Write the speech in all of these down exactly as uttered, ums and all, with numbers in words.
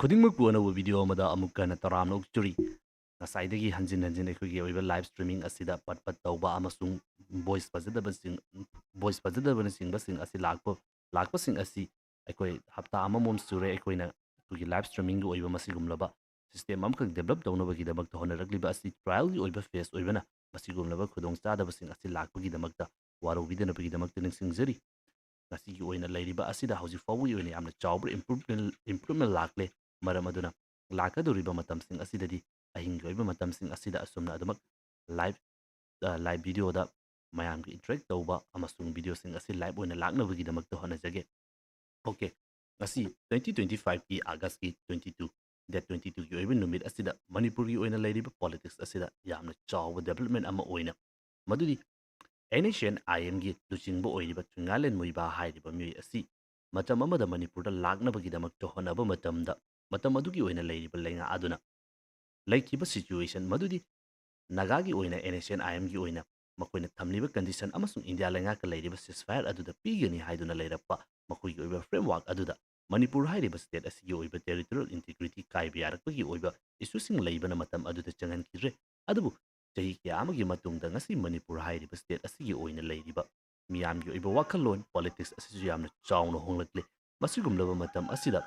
ꯈꯨꯗꯤꯡꯃꯛꯄꯨ ꯑꯅꯧꯕ video ꯑꯃꯗ ꯑꯃꯨꯛꯀ ꯍꯟꯅ ꯇꯔꯥꯝꯅ ꯑꯣꯛꯆꯔꯤ꯫ ꯉꯁꯥꯏꯗꯒꯤ ꯍꯟꯖꯤꯟ ꯍꯟꯖꯤꯟ ꯑꯩꯈꯣꯏꯒꯤ ꯑꯣꯏꯕ live streaming ꯑꯁꯤꯗ ꯄꯠ ꯄꯠ ꯇꯧꯕ ꯑꯃꯁꯨꯡ voice ꯐꯖꯗꯕꯁꯤꯡ, voice ꯐꯖꯗꯕꯅꯆꯤꯡꯕꯁꯤꯡ ꯑꯁꯤ ꯂꯥꯛꯄ, ꯂꯥꯛꯄꯁꯤꯡ ꯑꯁꯤ ꯑꯩꯈꯣꯏ ꯍꯞꯇꯥ ꯑꯃꯃꯝ ꯁꯨꯔꯦ ꯑꯩꯈꯣꯏꯅ ꯑꯩꯈꯣꯏꯒꯤ live streamingꯒꯤ ꯑꯣꯏꯕ ꯃꯁꯤꯒꯨꯝꯂꯕ system ꯑꯃꯈꯛ develop ꯇꯧꯅꯕꯒꯤꯗꯃꯛꯇ ꯍꯣꯠꯅꯔꯛꯂꯤꯕ ꯑꯁꯤ trialꯒꯤ ꯑꯣꯏꯕ phase ꯑꯣꯏꯕꯅ ꯃꯁꯤꯒꯨꯝꯂꯕ ꯈꯨꯗꯣꯡꯆꯥꯗꯕꯁꯤꯡ ꯑꯁꯤ ꯂꯥꯛꯄꯒꯤꯗꯃꯛꯇ ꯋꯥꯔꯧꯕꯤꯗꯅꯕꯒꯤꯗꯃꯛꯇ ꯅꯤꯡꯁꯤꯡꯖꯔꯤ꯫ ꯉꯁꯤꯒꯤ ꯑꯣꯏꯅ ꯂꯩꯔꯤꯕ ꯑꯁꯤꯗ ꯍꯧꯖꯤꯛ ꯐꯥꯎꯕꯒꯤ ꯑꯣꯏꯅ ꯌꯥꯝꯅ ꯆꯥꯎꯕ improvement, improvement ꯂꯥꯛꯂꯦ꯫ ꯃꯔꯝ ꯑꯗꯨꯅ ꯂꯥꯛꯀꯗꯧꯔꯤꯕ ꯃꯇꯝꯁꯤꯡ ꯑꯁꯤꯗꯗꯤ ꯑꯍꯤꯡꯒꯤ ꯑꯣꯏꯕ ꯃꯇꯝꯁꯤꯡ ꯑꯁꯤꯗ ꯑꯁꯨꯝꯅ ꯑꯗꯨꯃꯛ live, ꯑ, live videoꯗ ꯃꯌꯥꯝꯒꯤ interact ꯇꯧꯕ ꯑꯃꯁꯨꯡ videoꯁꯤꯡ ꯑꯁꯤ live ꯑꯣꯏꯅ ꯂꯥꯛꯅꯕꯒꯤꯗꯃꯛꯇ ꯍꯣꯠꯅꯖꯒꯦ꯫ Okay, ꯉꯁꯤ twenty twenty fiveꯀꯤ Augustꯀꯤ twenty two, date twenty twoꯒꯤ ꯑꯣꯏꯕ ꯅꯨꯃꯤꯠ ꯑꯁꯤꯗ ꯃꯅꯤꯄꯨꯔꯒꯤ ꯑꯣꯏꯅ ꯂꯩꯔꯤꯕ politics ꯑꯁꯤꯗ ꯌꯥꯝꯅ ꯆꯥꯎꯕ development ꯑꯃ ꯑꯣꯏꯅ, ꯃꯗꯨꯗꯤ NSCN-IMꯒꯤ ꯂꯨꯆꯤꯡꯕ ꯑꯣꯏꯔꯤꯕ ꯊꯨꯏꯉꯥꯂꯦꯟ ꯃꯨꯏꯕꯥ ꯍꯥꯏꯔꯤꯕ ꯃꯤꯑꯣꯏ ꯑꯁꯤ ꯃꯇꯝ ꯑꯃꯗ ꯃꯅꯤꯄꯨꯔꯗ ꯂꯥꯛꯅꯕꯒꯤꯗꯃꯛꯇ ꯍꯣꯠꯅꯕ ꯃꯇꯝꯗ, ꯃꯇꯝ ꯑꯗꯨꯒꯤ ꯑꯣꯏꯅ ꯂꯩꯔꯤꯕ ꯂꯩꯉꯥꯛ ꯑꯗꯨꯅ ꯂꯩꯈꯤꯕ situation ꯃꯗꯨꯗꯤ ꯅꯥꯒꯥꯒꯤ ꯑꯣꯏꯅ NSCN-IMꯒꯤ ꯑꯣꯏꯅ ꯃꯈꯣꯏꯅ ꯊꯝꯂꯤꯕ condition ꯑꯃꯁꯨꯡ ꯏꯟꯗꯤꯌꯥ ꯂꯩꯉꯥꯛꯀ ꯂꯩꯔꯤꯕ ceasefire ꯑꯗꯨꯗ ꯄꯤꯒꯅꯤ ꯍꯥꯏꯗꯨꯅ ꯂꯩꯔꯛꯄ ꯃꯈꯣꯏꯒꯤ ꯑꯣꯏꯕ framework ꯑꯗꯨꯗ ꯃꯅꯤꯄꯨꯔ ꯍꯥꯏꯔꯤꯕ state ꯑꯁꯤꯒꯤ ꯑꯣꯏꯕ territorial integrity ꯀꯥꯏꯕ ꯌꯥꯔꯛꯄꯒꯤ ꯑꯣꯏꯕ issueꯁꯤꯡ ꯂꯩꯕꯅ ꯃꯇꯝ ꯑꯗꯨꯗ ꯆꯪꯍꯟꯈꯤꯗ꯭ꯔꯦ꯫ ꯑꯗꯨꯕꯨ ꯆꯍꯤ ꯀꯌꯥ ꯑꯃꯒꯤ ꯃꯇꯨꯡꯗ ꯉꯁꯤ ꯃꯅꯤꯄꯨꯔ ꯍꯥꯏꯔꯤꯕ state ꯑꯁꯤꯒꯤ ꯑꯣꯏꯅ ꯂꯩꯔꯤꯕ ꯃꯤꯌꯥꯝꯒꯤ ꯑꯣꯏꯕ ꯋꯥꯈꯜꯂꯣꯟ, politics ꯑꯁꯤꯁꯨ ꯌꯥꯝꯅ ꯆꯥꯎꯅ ꯍꯣꯡꯂꯛꯂꯦ꯫ ꯃꯁꯤꯒꯨꯝꯂꯕ ꯃꯇꯝ ꯑꯁꯤꯗ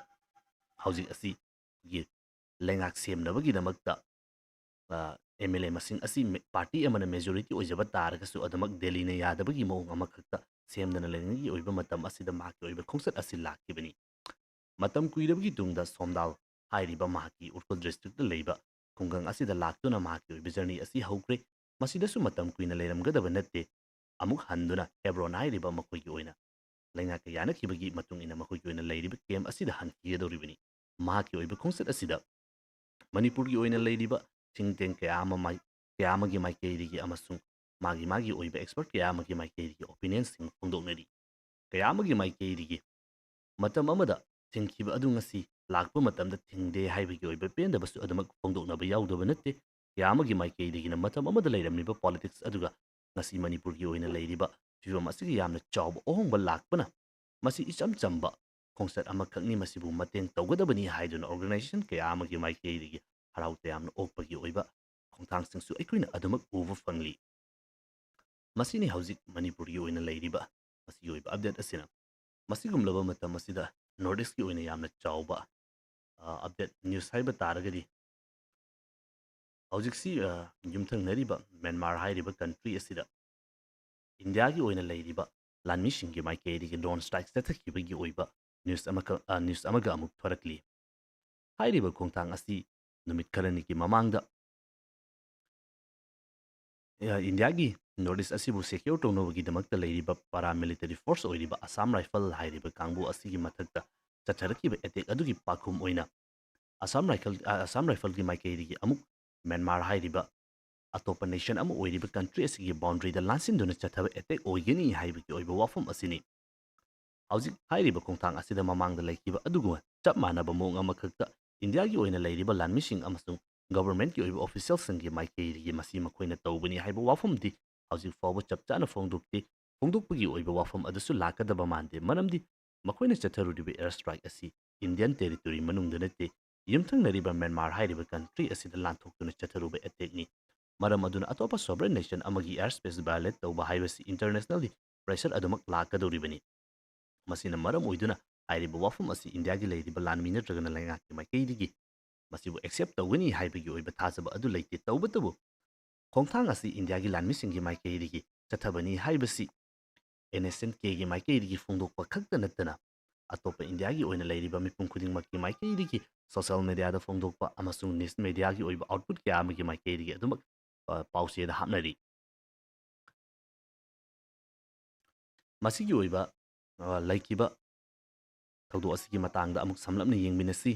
ꯍꯧꯖꯤꯛ ꯑꯁꯤ ꯑꯩꯈꯣꯏꯒꯤ ꯂꯩꯉꯥꯛ ꯁꯦꯝꯅꯕꯒꯤꯗꯃꯛꯇ, ꯑ, MLA ꯃꯁꯤꯡ ꯑꯁꯤ ꯃꯦ-, party ꯑꯃꯅ majority ꯑꯣꯏꯖꯕ ꯇꯥꯔꯒꯁꯨ ꯑꯗꯨꯃꯛ ꯗꯦꯜꯂꯤꯅ ꯌꯥꯗꯕꯒꯤ ꯃꯑꯣꯡ ꯑꯃꯈꯛꯇ ꯁꯦꯝꯗꯅ ꯂꯩꯔꯤꯉꯩꯒꯤ ꯑꯣꯏꯕ ꯃꯇꯝ ꯑꯁꯤꯗ ꯃꯍꯥꯛꯀꯤ ꯑꯣꯏꯕ ꯈꯣꯡꯆꯠ ꯑꯁꯤ ꯂꯥꯛꯈꯤꯕꯅꯤ꯫ ꯃꯇꯝ ꯀꯨꯏꯔꯕꯒꯤ ꯇꯨꯡꯗ ꯁꯣꯝꯗꯥꯜ ꯍꯥꯏꯔꯤꯕ ꯃꯍꯥꯛꯀꯤ ꯎꯔꯈꯨꯜ districtꯇ ꯂꯩꯕ ꯈꯨꯡꯒꯪ ꯑꯁꯤꯗ ꯂꯥꯛꯇꯨꯅ ꯃꯍꯥꯛꯀꯤ ꯑꯣꯏꯕ journey ꯑꯁꯤ ꯍꯧꯈ꯭ꯔꯦ꯫ ꯃꯁꯤꯗꯁꯨ ꯃꯇꯝ ꯀꯨꯏꯅ ꯂꯩꯔꯝꯒꯗꯕ ꯅꯠꯇꯦ꯫ ꯑꯃꯨꯛ ꯍꯟꯗꯨꯅ ꯍꯦꯕ꯭ꯔꯣꯟ ꯍꯥꯏꯔꯤꯕ ꯃꯈꯣꯏꯒꯤ ꯑꯣꯏꯅ ꯂꯩꯉꯥꯛꯀ ꯌꯥꯅꯈꯤꯕꯒꯤ ꯃꯇꯨꯡ ꯏꯟꯅ ꯃꯈꯣꯏꯒꯤ ꯑꯣꯏꯅ ꯂꯩꯔꯤꯕ camp ꯑꯁꯤꯗ ꯍꯟꯈꯤꯒꯗꯧꯔꯤꯕꯅꯤ꯫ ꯃꯍꯥꯛꯀꯤ ꯑꯣꯏꯕ ꯈꯣꯡꯆꯠ ꯑꯁꯤꯗ ꯃꯅꯤꯄꯨꯔꯒꯤ ꯑꯣꯏꯅ ꯂꯩꯔꯤꯕ think tank ꯀꯌꯥ ꯑꯃ ꯃꯥꯏ-, ꯀꯌꯥ ꯑꯃꯒꯤ ꯃꯥꯏꯀꯩꯗꯒꯤ ꯑꯃꯁꯨꯡ ꯃꯥꯒꯤ ꯃꯥꯒꯤ ꯑꯣꯏꯕ expert ꯀꯌꯥ ꯑꯃꯒꯤ ꯃꯥꯏꯀꯩꯗꯒꯤ opinionꯁꯤꯡ ꯐꯣꯡꯗꯣꯛꯅꯔꯤ꯫ ꯀꯌꯥ ꯑꯃꯒꯤ ꯃꯥꯏꯀꯩꯗꯒꯤ ꯃꯇꯝ ꯑꯃꯗ ꯊꯤꯡꯈꯤꯕ ꯑꯗꯨ ꯉꯁꯤ ꯂꯥꯛꯄ ꯃꯇꯝꯗ ꯊꯤꯡꯗꯦ ꯍꯥꯏꯕꯒꯤ ꯑꯣꯏꯕ ꯄꯦꯟꯗꯕꯁꯨ ꯑꯗꯨꯃꯛ ꯐꯣꯡꯗꯣꯛꯅꯕ ꯌꯥꯎꯗꯕ ꯅꯠꯇꯦ꯫ ꯀꯌꯥ ꯑꯃꯒꯤ ꯃꯥꯏꯀꯩꯗꯒꯤꯅ ꯃꯇꯝ ꯑꯃꯗ ꯂꯩꯔꯝꯂꯤꯕ politics ꯑꯗꯨꯒ ꯉꯁꯤ ꯃꯅꯤꯄꯨꯔꯒꯤ ꯑꯣꯏꯅ ꯂꯩꯔꯤꯕ ꯐꯤꯕꯝ ꯑꯁꯤꯒꯤ ꯌꯥꯝꯅ ꯆꯥꯎꯕ ꯑꯍꯣꯡꯕ ꯂꯥꯛꯄꯅ ꯃꯁꯤ ꯏꯆꯝ ꯆꯝꯕ ꯈꯣꯡꯆꯠ ꯑꯃꯈꯛꯅꯤ, ꯃꯁꯤꯕꯨ ꯃꯇꯦꯡ ꯇꯧꯒꯗꯕꯅꯤ ꯍꯥꯏꯗꯨꯅ organization ꯀꯌꯥ ꯑꯃꯒꯤ ꯃꯥꯏꯀꯩꯗꯒꯤ ꯍꯔꯥꯎ ꯇꯌꯥꯝꯅ ꯑꯣꯛꯄꯒꯤ ꯑꯣꯏꯕ ꯈꯣꯡꯊꯥꯡꯁꯤꯡꯁꯨ ꯑꯩꯈꯣꯏꯅ ꯑꯗꯨꯃꯛ ꯎꯕ ꯐꯪꯂꯤ꯫ ꯃꯁꯤꯅꯤ ꯍꯧꯖꯤꯛ ꯃꯅꯤꯄꯨꯔꯒꯤ ꯑꯣꯏꯅ ꯂꯩꯔꯤꯕ ꯃꯁꯤꯒꯤ ꯑꯣꯏꯕ update ꯑꯁꯤꯅ꯫ ꯃꯁꯤꯒꯨꯝꯂꯕ ꯃꯇꯝ ꯑꯁꯤꯗ North Eastꯀꯤ ꯑꯣꯏꯅ ꯌꯥꯝꯅ ꯆꯥꯎꯕ, ꯑ, update news ꯍꯥꯏꯕ ꯇꯥꯔꯒꯗꯤ, ꯍꯧꯖꯤꯛꯁꯤ, ꯑ, ꯌꯨꯝꯊꯪꯅꯔꯤꯕ ꯃ꯭ꯌꯥꯟꯃꯥꯔ ꯍꯥꯏꯔꯤꯕ country ꯑꯁꯤꯗ ꯏꯟꯗꯤꯌꯥꯒꯤ ꯑꯣꯏꯅ ꯂꯩꯔꯤꯕ ꯂꯥꯟꯃꯤꯁꯤꯡꯒꯤ ꯃꯥꯏꯀꯩꯗꯒꯤ drone strike ꯆꯠꯊꯈꯤꯕꯒꯤ ꯑꯣꯏꯕ news ꯑꯃꯈꯛ, ꯑ, news ꯑꯃꯒ ꯑꯃꯨꯛ ꯊꯣꯔꯛꯂꯤ꯫ ꯍꯥꯏꯔꯤꯕ ꯈꯣꯡꯊꯥꯡ ꯑꯁꯤ ꯅꯨꯃꯤꯠ ꯈꯔꯅꯤꯒꯤ ꯃꯃꯥꯡꯗ, ꯑ, ꯏꯟꯗꯤꯌꯥꯒꯤ North East ꯑꯁꯤꯕꯨ secure ꯇꯧꯅꯕꯒꯤꯗꯃꯛꯇ ꯂꯩꯔꯤꯕ paramilitary force ꯑꯣꯏꯔꯤꯕ Assam Rifle ꯍꯥꯏꯔꯤꯕ ꯀꯥꯡꯕꯨ ꯑꯁꯤꯒꯤ ꯃꯊꯛꯇ ꯆꯠꯊꯔꯛꯈꯤꯕ attack ꯑꯗꯨꯒꯤ ꯄꯥꯎꯈꯨꯝ ꯑꯣꯏꯅ Assam Rifle, ꯑ, Assam Rifleꯒꯤ ꯃꯥꯏꯀꯩꯗꯒꯤ ꯑꯃꯨꯛ ꯃ꯭ꯌꯥꯟꯃꯥꯔ ꯍꯥꯏꯔꯤꯕ ꯑꯇꯣꯞꯄ nation ꯑꯃ ꯑꯣꯏꯔꯤꯕ country ꯑꯁꯤꯒꯤ boundaryꯗ ꯂꯥꯟꯁꯤꯟꯗꯨꯅ ꯆꯠꯊꯕ attack ꯑꯣꯏꯒꯅꯤ ꯍꯥꯏꯕꯒꯤ ꯑꯣꯏꯕ ꯋꯥꯐꯝ ꯑꯁꯤꯅꯤ꯫ ꯍꯧꯖꯤꯛ ꯍꯥꯏꯔꯤꯕ ꯈꯣꯡꯊꯥꯡ ꯑꯁꯤꯗ ꯃꯃꯥꯡꯗ ꯂꯩꯈꯤꯕ ꯑꯗꯨꯒꯨꯝꯕ ꯆꯞ ꯃꯥꯟꯅꯕ ꯃꯑꯣꯡ ꯑꯃꯈꯛꯇ ꯏꯟꯗꯤꯌꯥꯒꯤ ꯑꯣꯏꯅ ꯂꯩꯔꯤꯕ ꯂꯥꯟꯃꯤꯁꯤꯡ ꯑꯃꯁꯨꯡ governmentꯀꯤ ꯑꯣꯏꯕ officialꯁꯤꯡꯒꯤ ꯃꯥꯏꯀꯩꯗꯒꯤ ꯃꯁꯤ ꯃꯈꯣꯏꯅ ꯇꯧꯕꯅꯤ ꯍꯥꯏꯕ ꯋꯥꯐꯝꯗꯤ ꯍꯧꯖꯤꯛ ꯐꯥꯎꯕ ꯆꯞ ꯆꯥꯅ ꯐꯣꯡꯗꯣꯛꯇꯦ꯫ ꯐꯣꯡꯗꯣꯛꯄꯒꯤ ꯑꯣꯏꯕ ꯋꯥꯐꯝ ꯑꯗꯨꯁꯨ ꯂꯥꯛꯀꯗꯕ ꯃꯥꯟꯗꯦ, ꯃꯔꯝꯗꯤ ꯃꯈꯣꯏꯅ ꯆꯠꯊꯔꯨꯔꯤꯕ air strike ꯑꯁꯤ Indian territory ꯃꯅꯨꯡꯗ ꯅꯠꯇꯦ, ꯌꯨꯝꯊꯪꯅꯔꯤꯕ ꯃ꯭ꯌꯥꯟꯃꯥꯔ ꯍꯥꯏꯔꯤꯕ country ꯑꯁꯤꯗ ꯂꯥꯟꯊꯣꯛꯇꯨꯅ ꯆꯠꯊꯔꯨꯕ attackꯅꯤ꯫ ꯃꯔꯝ ꯑꯗꯨꯅ ꯑꯇꯣꯞꯄ sovereign nation ꯑꯃꯒꯤ air space violate ꯇꯧꯕ ꯍꯥꯏꯕꯁꯤ internationally pressure ꯑꯗꯨꯃꯛ ꯂꯥꯛꯀꯗꯧꯔꯤꯕꯅꯤ꯫ ꯃꯁꯤꯅ ꯃꯔꯝ ꯑꯣꯏꯗꯨꯅ ꯍꯥꯏꯔꯤꯕ ꯋꯥꯐꯝ ꯑꯁꯤ ꯏꯟꯗꯤꯌꯥꯒꯤ ꯂꯩꯔꯤꯕ ꯂꯥꯟꯃꯤ ꯅꯠꯇ꯭ꯔꯒꯅ ꯂꯩꯉꯥꯛꯀꯤ ꯃꯥꯏꯀꯩꯗꯒꯤ ꯃꯁꯤꯕꯨ accept ꯇꯧꯒꯅꯤ ꯍꯥꯏꯕꯒꯤ ꯑꯣꯏꯕ ꯊꯥꯖꯕ ꯑꯗꯨ ꯂꯩꯇꯦ꯫ ꯇꯧꯕꯇꯕꯨ ꯈꯣꯡꯊꯥꯡ ꯑꯁꯤ ꯏꯟꯗꯤꯌꯥꯒꯤ ꯂꯥꯟꯃꯤꯁꯤꯡꯒꯤ ꯃꯥꯏꯀꯩꯗꯒꯤ ꯆꯠꯊꯕꯅꯤ ꯍꯥꯏꯕꯁꯤ NSCN-Kꯒꯤ ꯃꯥꯏꯀꯩꯗꯒꯤ ꯐꯣꯡꯗꯣꯛꯄ ꯈꯛꯇ ꯅꯠꯇꯅ ꯑꯇꯣꯞꯄ ꯏꯟꯗꯤꯌꯥꯒꯤ ꯑꯣꯏꯅ ꯂꯩꯔꯤꯕ ꯃꯤꯄꯨꯝ ꯈꯨꯗꯤꯡꯃꯛꯀꯤ ꯃꯥꯏꯀꯩꯗꯒꯤ social mediaꯗ ꯐꯣꯡꯗꯣꯛꯄ ꯑꯃꯁꯨꯡ news mediaꯒꯤ ꯑꯣꯏꯕ output ꯀꯌꯥ ꯑꯃꯒꯤ ꯃꯥꯏꯀꯩꯗꯒꯤ ꯑꯗꯨꯃꯛ, ꯑ, ꯄꯥꯎꯆꯦꯗ ꯍꯥꯞꯅꯔꯤ꯫ ꯃꯁꯤꯒꯤ ꯑꯣꯏꯕ, ꯑ, ꯂꯩꯈꯤꯕ ꯊꯧꯗꯣꯛ ꯑꯁꯤꯒꯤ ꯃꯇꯥꯡꯗ ꯑꯃꯨꯛ ꯁꯝꯂꯞꯅ ꯌꯦꯡꯃꯤꯟꯅꯁꯤ꯫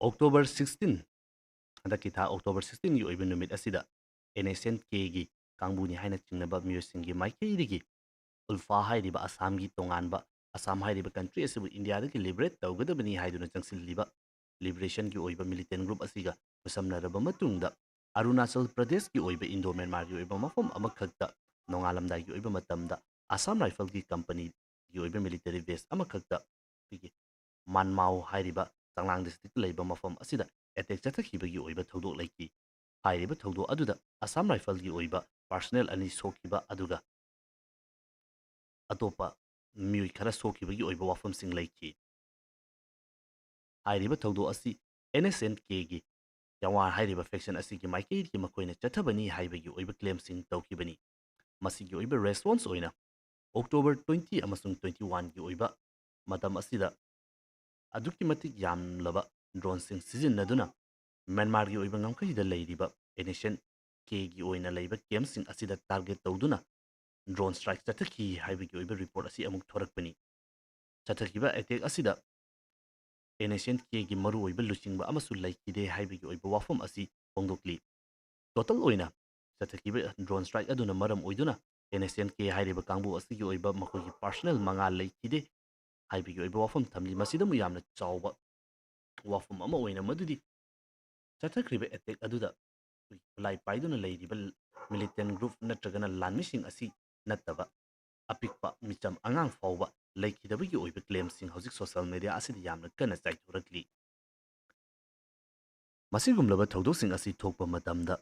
ꯑꯣꯛꯇꯣꯕꯔ ꯁꯤꯛꯁꯇꯤꯟ, ꯍꯟꯗꯛꯀꯤ ꯊꯥ ꯑꯣꯛꯇꯣꯕꯔ ꯁꯤꯛꯁꯇꯤꯟꯒꯤ ꯑꯣꯏꯕ ꯅꯨꯃꯤꯠ ꯑꯁꯤꯗ ꯑꯦꯟ ꯑꯦꯁ ꯑꯦꯟ ꯀꯦꯒꯤ ꯀꯥꯡꯕꯨꯅꯤ ꯍꯥꯏꯅ ꯆꯤꯡꯅꯕ ꯃꯤꯑꯣꯏꯁꯤꯡꯒꯤ ꯃꯥꯏꯀꯩꯗꯒꯤ ꯎꯜꯐꯥ ꯍꯥꯏꯔꯤꯕ ꯑꯁꯥꯝꯒꯤ ꯇꯣꯉꯥꯟꯕ, ꯑꯁꯥꯝ ꯍꯥꯏꯔꯤꯕ ꯀꯟꯇ꯭ꯔꯤ ꯑꯁꯤꯕꯨ ꯏꯟꯗꯤꯌꯥꯗꯒꯤ ꯂꯤꯕꯔꯦꯠ ꯇꯧꯒꯗꯕꯅꯤ ꯍꯥꯏꯗꯨꯅ ꯆꯪꯁꯤꯜꯂꯤꯕ ꯂꯤꯕꯔꯦꯁꯟꯒꯤ ꯑꯣꯏꯕ ꯃꯤꯂꯤꯇꯦꯟ ꯒ꯭ꯔꯨꯞ ꯑꯁꯤꯒ ꯈꯨꯠꯁꯝꯅꯔꯕ ꯃꯇꯨꯡꯗ, ꯑꯔꯨꯅꯥꯆꯜ ꯄ꯭ꯔꯗꯦꯁꯀꯤ ꯑꯣꯏꯕ ꯏꯟꯗꯣ ꯃ꯭ꯌꯥꯟꯃꯥꯔꯒꯤ ꯑꯣꯏꯕ ꯃꯐꯝ ꯑꯃꯈꯛꯇ ꯅꯣꯡꯉꯥꯜꯂꯝꯗꯥꯏꯒꯤ ꯑꯣꯏꯕ ꯃꯇꯝꯗ ꯑꯁꯥꯝ ꯔꯥꯏꯐꯜꯒꯤ ꯀꯝꯄꯅꯤꯒꯤ ꯑꯣꯏꯕ ꯃꯤꯂꯤꯇꯔꯤ ꯕꯦꯁ ꯑꯃꯈꯛꯇ ꯑꯩꯈꯣꯏꯒꯤ ꯃꯥꯟꯃꯥꯎ ꯍꯥꯏꯔꯤꯕ ꯆꯥꯡꯂꯥꯡ ꯗꯤꯁꯇ꯭ꯔꯤꯛꯇ ꯂꯩꯕ ꯃꯐꯝ ꯑꯁꯤꯗ ꯑꯦꯇꯦꯛ ꯆꯠꯊꯈꯤꯕꯒꯤ ꯑꯣꯏꯕ ꯊꯧꯗꯣꯛ ꯂꯩꯈꯤ꯫ ꯍꯥꯏꯔꯤꯕ ꯊꯧꯗꯣꯛ ꯑꯗꯨꯗ ꯑꯁꯥꯝ ꯔꯥꯏꯐꯜꯒꯤ ꯑꯣꯏꯕ ꯄꯥꯔꯁꯅꯦꯜ ꯑꯅꯤ ꯁꯣꯛꯈꯤꯕ ꯑꯗꯨꯒ ꯑꯇꯣꯞꯄ ꯃꯤꯑꯣꯏ ꯈꯔ ꯁꯣꯛꯈꯤꯕꯒꯤ ꯑꯣꯏꯕ ꯋꯥꯐꯝꯁꯤꯡ ꯂꯩꯈꯤ꯫ ꯍꯥꯏꯔꯤꯕ ꯊꯧꯗꯣꯛ ꯑꯁꯤ ꯑꯦꯟ ꯑꯦꯁ ꯑꯦꯟ ꯀꯦꯒꯤ ꯖꯋꯥꯔ ꯍꯥꯏꯔꯤꯕ ꯐꯦꯛꯁꯟ ꯑꯁꯤꯒꯤ ꯃꯥꯏꯀꯩꯗꯒꯤ ꯃꯈꯣꯏꯅ ꯆꯠꯊꯕꯅꯤ ꯍꯥꯏꯕꯒꯤ ꯑꯣꯏꯕ ꯀ꯭ꯂꯦꯝꯁꯤꯡ ꯇꯧꯈꯤꯕꯅꯤ꯫ ꯃꯁꯤꯒꯤ ꯑꯣꯏꯕ ꯔꯦꯁꯄꯣꯟꯁ ꯑꯣꯏꯅ ꯑꯣꯛꯇꯣꯕꯔ ꯇ꯭ꯋꯦꯟꯇꯤ ꯑꯃꯁꯨꯡ ꯇ꯭ꯋꯦꯟꯇꯤ ꯋꯥꯟꯒꯤ ꯑꯣꯏꯕ ꯃꯇꯝ ꯑꯁꯤꯗ ꯑꯗꯨꯛꯀꯤ ꯃꯇꯤꯛ ꯌꯥꯝꯂꯕ ꯗ꯭ꯔꯣꯟꯁꯤꯡ ꯁꯤꯖꯤꯟꯅꯗꯨꯅ ꯃ꯭ꯌꯥꯟꯃꯥꯔꯒꯤ ꯑꯣꯏꯕ ꯉꯝꯈꯩꯗ ꯂꯩꯔꯤꯕ ꯑꯦꯟ ꯑꯦꯁ ꯑꯦꯟ ꯀꯦꯒꯤ ꯑꯣꯏꯅ ꯂꯩꯕ ꯀꯦꯝꯞꯁꯤꯡ ꯑꯁꯤꯗ ꯇꯥꯔꯒꯦꯠ ꯇꯧꯗꯨꯅ ꯗ꯭ꯔꯣꯟ ꯁ꯭ꯇ꯭ꯔꯥꯏꯛ ꯆꯠꯊꯈꯤ ꯍꯥꯏꯕꯒꯤ ꯑꯣꯏꯕ ꯔꯤꯄꯣꯔꯠ ꯑꯁꯤ ꯑꯃꯨꯛ ꯊꯣꯔꯛꯄꯅꯤ꯫ ꯆꯠꯊꯈꯤꯕ ꯑꯦꯇꯦꯛ ꯑꯁꯤꯗ ꯑꯦꯟ ꯑꯦꯁ ꯑꯦꯟ ꯀꯦꯒꯤ ꯃꯔꯨꯑꯣꯏꯕ ꯂꯨꯆꯤꯡꯕ ꯑꯃꯁꯨ ꯂꯩꯈꯤꯗꯦ ꯍꯥꯏꯕꯒꯤ ꯑꯣꯏꯕ ꯋꯥꯐꯝ ꯑꯁꯤ ꯐꯣꯡꯗꯣꯛꯂꯤ꯫ ꯇꯣꯇꯜ ꯑꯣꯏꯅ ꯆꯠꯊꯈꯤꯕ ꯗ꯭ꯔꯣꯟ ꯁ꯭ꯇ꯭ꯔꯥꯏꯛ ꯑꯗꯨꯅ ꯃꯔꯝ ꯑꯣꯏꯗꯨꯅ ꯑꯦꯟ ꯑꯦꯁ ꯑꯦꯟ ꯀꯦ ꯍꯥꯏꯔꯤꯕ ꯀꯥꯡꯕꯨ ꯑꯁꯤꯒꯤ ꯑꯣꯏꯕ ꯃꯈꯣꯏꯒꯤ ꯄꯥꯔꯁꯅꯦꯜ ꯃꯉꯥ ꯂꯩꯈꯤꯗꯦ ꯍꯥꯏꯕꯒꯤ ꯑꯣꯏꯕ ꯋꯥꯐꯝ ꯊꯝꯂꯤ꯫ ꯃꯁꯤꯗꯕꯨ ꯌꯥꯝꯅ ꯆꯥꯎꯕ ꯋꯥꯐꯝ ꯑꯃ ꯑꯣꯏꯅ ꯃꯗꯨꯗꯤ ꯆꯠꯊꯈ꯭ꯔꯤꯕ ꯑꯦꯇꯦꯛ ꯑꯗꯨꯗ ꯑꯩꯈꯣꯏꯒꯤ ꯈꯨꯠꯂꯥꯏ ꯄꯥꯏꯗꯨꯅ ꯂꯩꯔꯤꯕ ꯃꯤꯂꯤꯇꯦꯟ ꯒ꯭ꯔꯨꯞ ꯅꯠꯇ꯭ꯔꯒꯅ ꯂꯥꯟꯃꯤꯁꯤꯡ ꯑꯁꯤ ꯅꯠꯇꯕ ꯑꯄꯤꯛꯄ ꯃꯤꯆꯝ ꯑꯉꯥꯡ ꯐꯥꯎꯕ ꯂꯩꯈꯤꯗꯕꯒꯤ ꯑꯣꯏꯕ ꯀ꯭ꯂꯦꯝꯁꯤꯡ ꯍꯧꯖꯤꯛ ꯁꯣꯁꯤꯌꯦꯜ ꯃꯦꯗꯤꯌꯥ ꯑꯁꯤꯗ ꯌꯥꯝꯅ ꯀꯟꯅ ꯆꯥꯏꯊꯣꯔꯛꯂꯤ꯫ ꯃꯁꯤꯒꯨꯝꯂꯕ ꯊꯧꯗꯣꯛꯁꯤꯡ ꯑꯁꯤ ꯊꯣꯛꯄ ꯃꯇꯝꯗ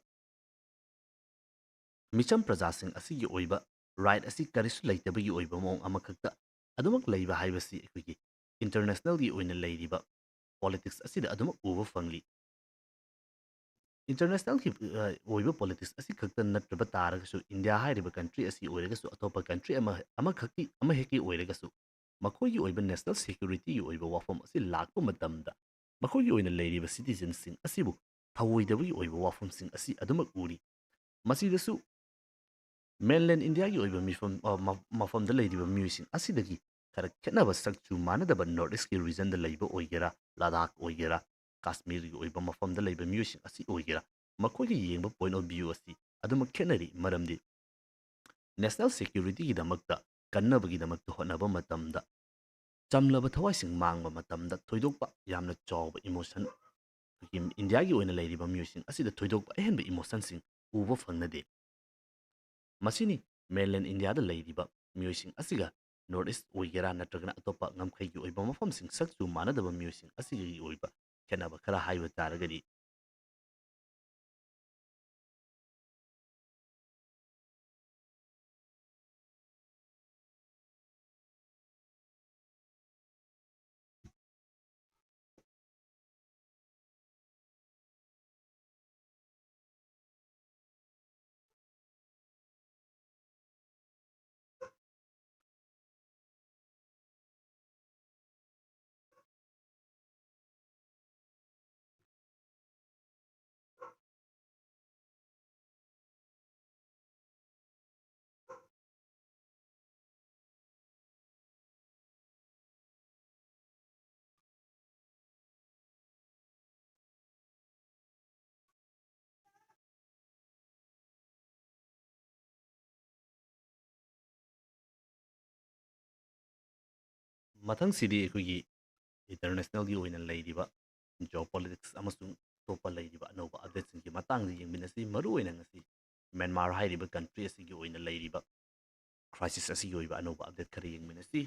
ꯃꯤꯆꯝ ꯄ꯭ꯔꯖꯥꯁꯤꯡ ꯑꯁꯤꯒꯤ ꯑꯣꯏꯕ ꯔꯥꯏꯠ ꯑꯁꯤ ꯀꯔꯤꯁꯨ ꯂꯩꯇꯕꯒꯤ ꯑꯣꯏꯕ ꯃꯑꯣꯡ ꯑꯃꯈꯛꯇ ꯑꯗꯨꯃꯛ ꯂꯩꯕ ꯍꯥꯏꯕꯁꯤ ꯑꯩꯈꯣꯏꯒꯤ ꯏꯟꯇꯔꯅꯦꯁꯅꯦꯜꯒꯤ ꯑꯣꯏꯅ ꯂꯩꯔꯤꯕ ꯄꯣꯂꯤꯇꯤꯛꯁ ꯑꯁꯤꯗ ꯑꯗꯨꯃꯛ ꯎꯕ ꯐꯪꯂꯤ꯫ ꯏꯟꯇꯔꯅꯦꯁꯅꯦꯜꯒꯤ, ꯑ, ꯑꯣꯏꯕ ꯄꯣꯂꯤꯇꯤꯛꯁ ꯑꯁꯤ ꯈꯛꯇ ꯅꯠꯇ꯭ꯔꯕ ꯇꯥꯔꯒꯁꯨ, ꯏꯟꯗꯤꯌꯥ ꯍꯥꯏꯔꯤꯕ ꯀꯟꯇ꯭ꯔꯤ ꯑꯁꯤ ꯑꯣꯏꯔꯒꯁꯨ, ꯑꯇꯣꯞꯄ ꯀꯟꯇ꯭ꯔꯤ ꯑꯃ, ꯑꯃꯈꯛꯀꯤ, ꯑꯃꯍꯦꯛꯀꯤ ꯑꯣꯏꯔꯒꯁꯨ, ꯃꯈꯣꯏꯒꯤ ꯑꯣꯏꯕ ꯅꯦꯁꯅꯦꯜ ꯁꯦꯀ꯭ꯌꯨꯔꯤꯇꯤꯒꯤ ꯑꯣꯏꯕ ꯋꯥꯐꯝ ꯑꯁꯤ ꯂꯥꯛꯄ ꯃꯇꯝꯗ, ꯃꯈꯣꯏꯒꯤ ꯑꯣꯏꯅ ꯂꯩꯔꯤꯕ ꯁꯤꯇꯤꯖꯟꯁꯤꯡ ꯑꯁꯤꯕꯨ ꯊꯧꯑꯣꯏꯗꯕꯒꯤ ꯑꯣꯏꯕ ꯋꯥꯐꯝꯁꯤꯡ ꯑꯁꯤ ꯑꯗꯨꯃꯛ ꯎꯔꯤ꯫ ꯃꯁꯤꯗꯁꯨ ꯃꯦꯟꯂꯦꯟ ꯏꯟꯗꯤꯌꯥꯒꯤ ꯑꯣꯏꯕ ꯃꯤꯐꯝ, ꯑ, ꯃ-, ꯃꯐꯝꯗ ꯂꯩꯔꯤꯕ ꯃꯤꯑꯣꯏꯁꯤꯡ ꯑꯁꯤꯗꯒꯤ ꯈꯔ ꯈꯦꯠꯅꯕ, ꯁꯛꯆꯨ ꯃꯥꯟꯅꯗꯕ ꯅꯣꯔꯠ ꯏꯁꯀꯤ ꯔꯤꯖꯟꯗ ꯂꯩꯕ ꯑꯣꯏꯒꯦꯔꯥ, ꯂꯗꯥꯈ ꯑꯣꯏꯒꯦꯔꯥ, ꯀꯥꯁꯃꯤꯔꯒꯤ ꯑꯣꯏꯕ ꯃꯐꯝꯗ ꯂꯩꯕ ꯃꯤꯑꯣꯏꯁꯤꯡ ꯑꯁꯤ ꯑꯣꯏꯒꯦꯔꯥ, ꯃꯈꯣꯏꯒꯤ ꯌꯦꯡꯕ point of view ꯑꯁꯤ ꯑꯗꯨꯃꯛ ꯈꯦꯠꯅꯔꯤ꯫ ꯃꯔꯝꯗꯤ national securityꯒꯤꯗꯃꯛꯇ ꯀꯟꯅꯕꯒꯤꯗꯃꯛꯇ ꯍꯣꯠꯅꯕ ꯃꯇꯝꯗ, ꯆꯝꯂꯕ ꯊꯋꯥꯏꯁꯤꯡ ꯃꯥꯡꯕ ꯃꯇꯝꯗ ꯊꯣꯏꯗꯣꯛꯄ ꯌꯥꯝꯅ ꯆꯥꯎꯕ emotion, ꯑꯩꯈꯣꯏꯒꯤ ꯏꯟꯗꯤꯌꯥꯒꯤ ꯑꯣꯏꯅ ꯂꯩꯔꯤꯕ ꯃꯤꯑꯣꯏꯁꯤꯡ ꯑꯁꯤꯗ ꯊꯣꯏꯗꯣꯛꯄ ꯑꯍꯦꯟꯕ emotionꯁꯤꯡ ꯎꯕ ꯐꯪꯅꯗꯦ꯫ ꯃꯁꯤꯅꯤ mainland ꯏꯟꯗꯤꯌꯥꯗ ꯂꯩꯔꯤꯕ ꯃꯤꯑꯣꯏꯁꯤꯡ ꯑꯁꯤꯒ North East ꯑꯣꯏꯒꯦꯔꯥ ꯅꯠꯇ꯭ꯔꯒꯅ ꯑꯇꯣꯞꯄ ꯉꯝꯈꯩꯒꯤ ꯑꯣꯏꯕ ꯃꯐꯝꯁꯤꯡ ꯁꯛꯆꯨ ꯃꯥꯟꯅꯗꯕ ꯃꯤꯑꯣꯏꯁꯤꯡ ꯑꯁꯤꯒꯤ ꯑꯣꯏꯕ ꯈꯦꯠꯅꯕ ꯈꯔ ꯍꯥꯏꯕ ꯇꯥꯔꯒꯗꯤ, ꯃꯊꯪꯁꯤꯗꯤ ꯑꯩꯈꯣꯏꯒꯤ internationalꯒꯤ ꯑꯣꯏꯅ ꯂꯩꯔꯤꯕ geopolitics ꯑꯃꯁꯨꯡ ꯑꯇꯣꯞꯄ ꯂꯩꯔꯤꯕ ꯑꯅꯧꯕ updateꯁꯤꯡꯒꯤ ꯃꯇꯥꯡꯗ ꯌꯦꯡꯃꯤꯟꯅꯁꯤ꯫ ꯃꯔꯨꯑꯣꯏꯅ ꯉꯁꯤ ꯃ꯭ꯌꯥꯟꯃꯥꯔ ꯍꯥꯏꯔꯤꯕ country ꯑꯁꯤꯒꯤ ꯑꯣꯏꯅ ꯂꯩꯔꯤꯕ crisis ꯑꯁꯤꯒꯤ ꯑꯣꯏꯕ ꯑꯅꯧꯕ update ꯈꯔ ꯌꯦꯡꯃꯤꯟꯅꯁꯤ꯫